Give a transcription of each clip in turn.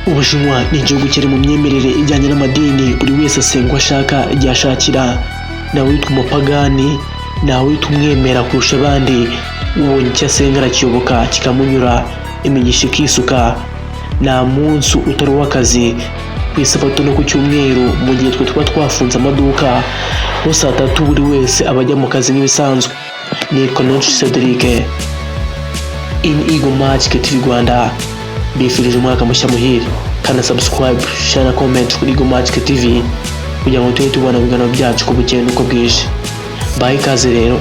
Ubushinwa ni igihugu kiri mu myemerere ijyanye n'amadini, buri wese asenga uko ashaka igihe ashakira. Ntawitwa umupagani, ntawitwa umwemera kurusha abandi, ubonye icyo asenga arakiyoboka kikamunyura, imigisha ikisuka. Nta munsi utari uw'akazi, ku isabato no ku cyumweru mu gihe twe tuba twafunze amaduka, ho saa tatu buri wese aba ajya mu kazi nk'ibisanzwe. Nitwa Nonshi Cedric, in Eagle Magic TV Rwanda, mbifurije umwaka mushya muhire. Kanda subscribe, share na comment kuri Eagle Magic TV kugira ngo tujye tubona ibiganiro byacu uko bukeye n'uko bwije. Bahe ikaze rero.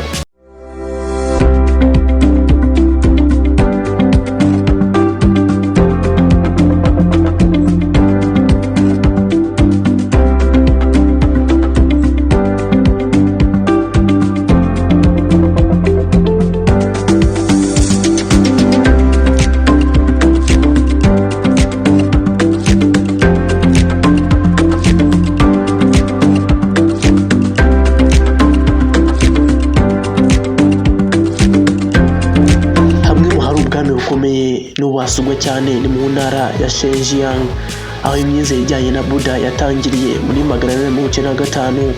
Hamwe mu hari ubwami bukomeye n'ubuhasurwa cyane ni mu ntara ya Zhejiang, aho imyizerere ijyanye na Buddha yatangiriye muri 495.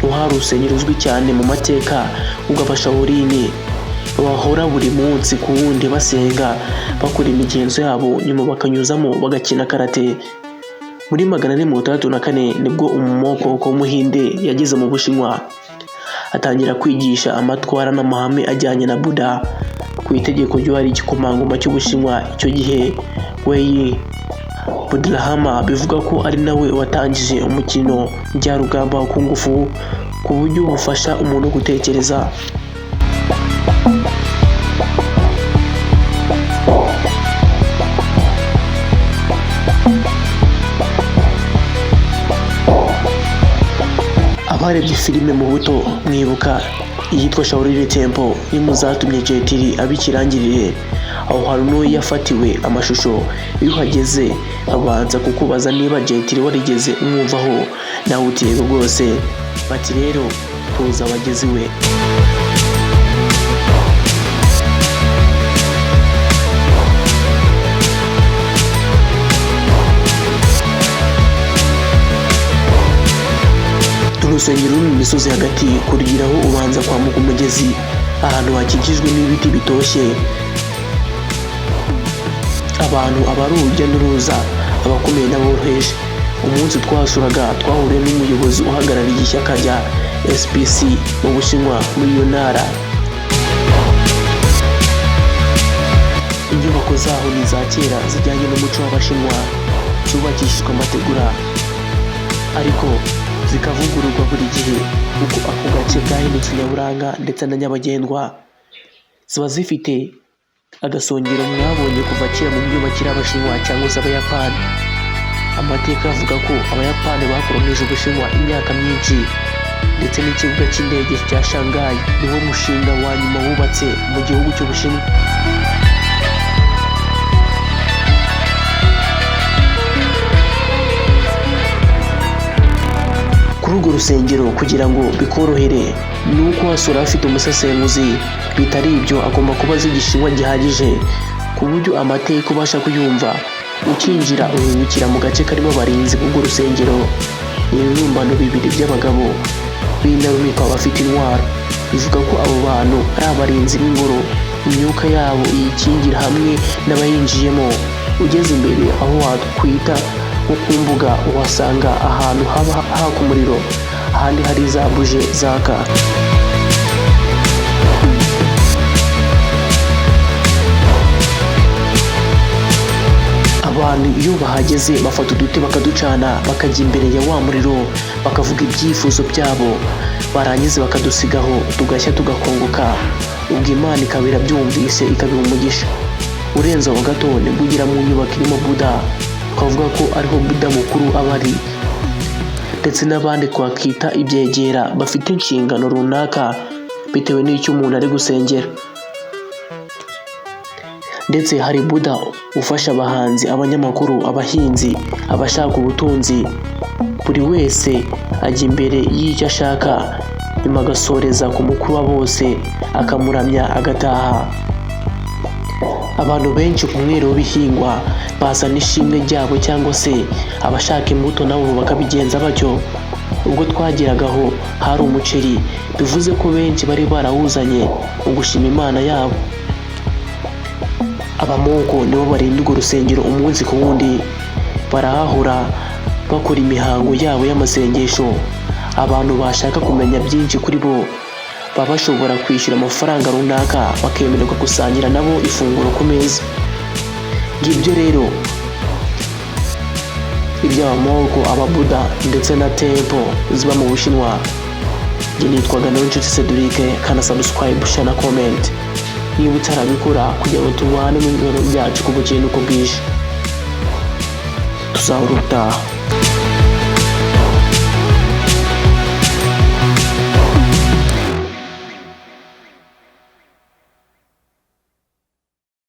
Niho hari urusengero ruzwi cyane mu mateka rw'Abashaolin, bahora buri munsi ku wundi basenga, bakora imigenzo yabo, nyuma bakanyuzamo bagakina karate. Muri 464 nibwo umumokoko w'Umuhinde yageze mu Bushinwa, atangira kwigisha amatwara n'amahame ajyanye na Buddha ku itegeko ry'uwari igikomangoma cy'Ubushinwa icyo gihe, Wei Bodhidharma. Bivuga ko ari nawe watangije umukino njyarugamba wa kung fu ku buryo bufasha umuntu gutekereza. Abarebye filime mu buto mwibuka iyitwa Shaolin Temple iri mu zatumye Jet Li aba ikirangirire. Aho hantu niho yafatiwe amashusho. Iyo uhageze babanza kukubaza niba Jet Li warigeze umwumvaho, nawe uti yego rwose, bati rero tuza wageze iwe. Urusengero ruri mu misozi hagati, kurugeraho ubanza kwambuka umugezi ahantu hakikijwe n'ibiti bitoshye. Abantu aba ari urujya n'uruza, abakomeye n'aboroheje. Umunsi twasuraga twahuriye n'umuyobozi uhagarariye ishyaka rya SPC mu Bushinwa muri iyo ntara. Inyubako zaho ni iza kera zijyanye n'umuco w'Abashinwa, zubakishijwe amategura ariko zikavugururwa buri gihe kuko ako gace gahindutse nyaburanga ndetse na nyabagendwa. Ziba zifite agasongero mwabonye kuva kera mu myubakire y'Abashinwa cyangwa se Abayapani. Amateka avuga ko Abayapani bakoronije Ubushinwa imyaka myinshi, ndetse n'ikibuga cy'indege cya Shanghai niwo mushinga wa nyuma wubatse mu gihugu cy'Ubushinwa. Kuri urwo rusengero kugira ngo bikorohere ni uko uhasura afite umusesenguzi, bitari ibyo agomba kuba azi Igishinwa gihagije ku buryo amateka ubasha kuyumva. Ukinjira uhingukira mu gace karimo abarinzi b'urwo rusengero. Ni ibibumbano bibiri by'abagabo b'intarumikwa bafite intwaro, bivuga ko abo bantu ari abarinzi b'ingoro, imyuka yabo iyikingira hamwe n'abayinjiyemo. Ugeze imbere aho wakwita nko ku mbuga, uhasanga ahantu haba haka umuriro, ahandi hari za buje zaka. Abantu iyo bahageze bafata uduti bakaducana, bakajya imbere ya wa muriro bakavuga ibyifuzo byabo, barangiza bakadusigaho tugashya tugakongoka, ubwo Imana ikaba irabyumvise ikabiha umugisha. Urenze aho gato nibwo ugera mu nyubako irimo Buddha, twavuga ko ariho Buddha mukuru aba ari, ndetse n'abandi twakwita ibyegera bafite inshingano runaka bitewe n'icyo umuntu ari gusengera. Ndetse hari Buddha ufasha abahanzi, abanyamakuru, abahinzi, abashaka ubutunzi. Buri wese ajya imbere y'icyo ashaka, nyuma agasoreza ku mukuru wa bose akamuramya agataha. Abantu benshi ku mwero w'ibihingwa bazana ishimwe ryabo, cyangwa se abashaka imbuto nabo bakabigenza batyo. Ubwo twageragaho hari umuceri, bivuze ko benshi bari barawuzanye mu gushima Imana yabo. Abamonko nibo barinda urwo rusengero umunsi ku wundi, barahahora bakora imihango yabo y'amasengesho. Abantu bashaka kumenya byinshi kuri bo baba bashobora kwishyura amafaranga runaka, bakemererwa gusangira nabo ifunguro ku meza. Ngibyo rero iby'abamonko, ababuda ndetse na temple ziba mu Bushinwa. Njye nitwaga Niyonshuti Cedric. Kana subscribe, share na comment niba utarabikora, kugira ngo tubane mu biganiro byacu uko bukeye n'uko bwije. Tuzahora ubutaha.